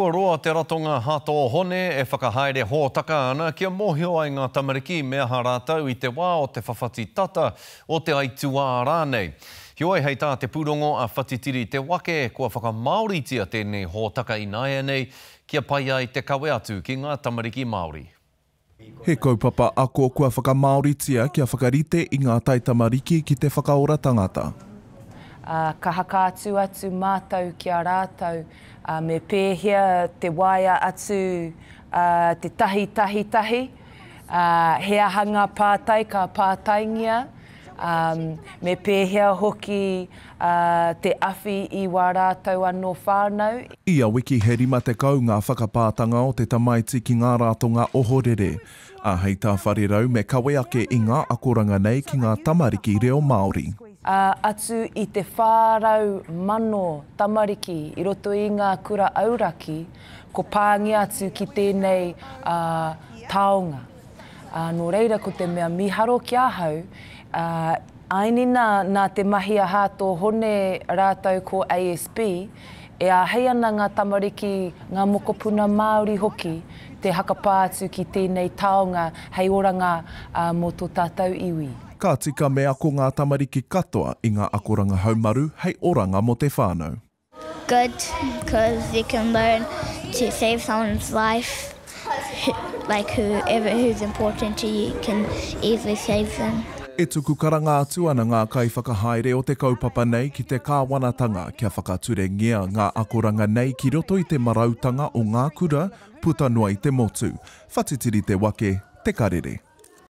Kua roa te ratonga Hato Hone e whakahaere hōtaka ana kia mōhio ai ngā tamariki me aha rātou i te wā o te whawhati tata, o te aituā rānei. Heoi, hei tā te pūrongo a Whatitiri Te Wake, kua whakamāoritia tēnei hōtaka ināianei kia pai ai te kawe atu ki ngā tamariki Māori. He kaupapa ako kua whakamāoritia kia whakarite i ngā taitamariki ki te whakaora tangata. Ā, ka hakaatu atu mātou ki a rātou, ā, me pēhea te waea atu, ā, te tahi tahi tahi, ā, he aha ngā pātai ka pātaingia, ā, me pēhea hoki, ā, te awhi i wā rātou anō whānau. Ia wiki he 50 ngā whakapātanga o te tamaiti ki ngā ratonga ohorere, ā, hei tā Wharerau me kawe ake i ngā akoranga nei ki ngā tamariki reo Māori. Ā, atu i te 400,000 tamariki i roto i ngā kura auraki ko pāngia atu ki tēnei taonga. Ā, nō reira ko te mea mīharo ki ahau, ā, āinina nā te mahi a Hāto Hone rātou ko ASB, e āhei ana ngā tamariki, ngā mokopuna Māori hoki, te hakapā atu ki tēnei taonga hei oranga mō tō tātou iwi. Ka tika me ako ngā tamariki katoa i ngā akoranga haumaru hei oranga mō te whānau. Good cause you can learn to save someone's life like whoever who's important to you can easily save them. E tuku karanga atu ana ngā kaiwhakahaere o te kaupapa nei ki te kāwanatanga kia whakaturengia ngā akoranga nei ki roto i te marautanga o ngā kura puta noa i te motu. Whatitiri te wake, te karere.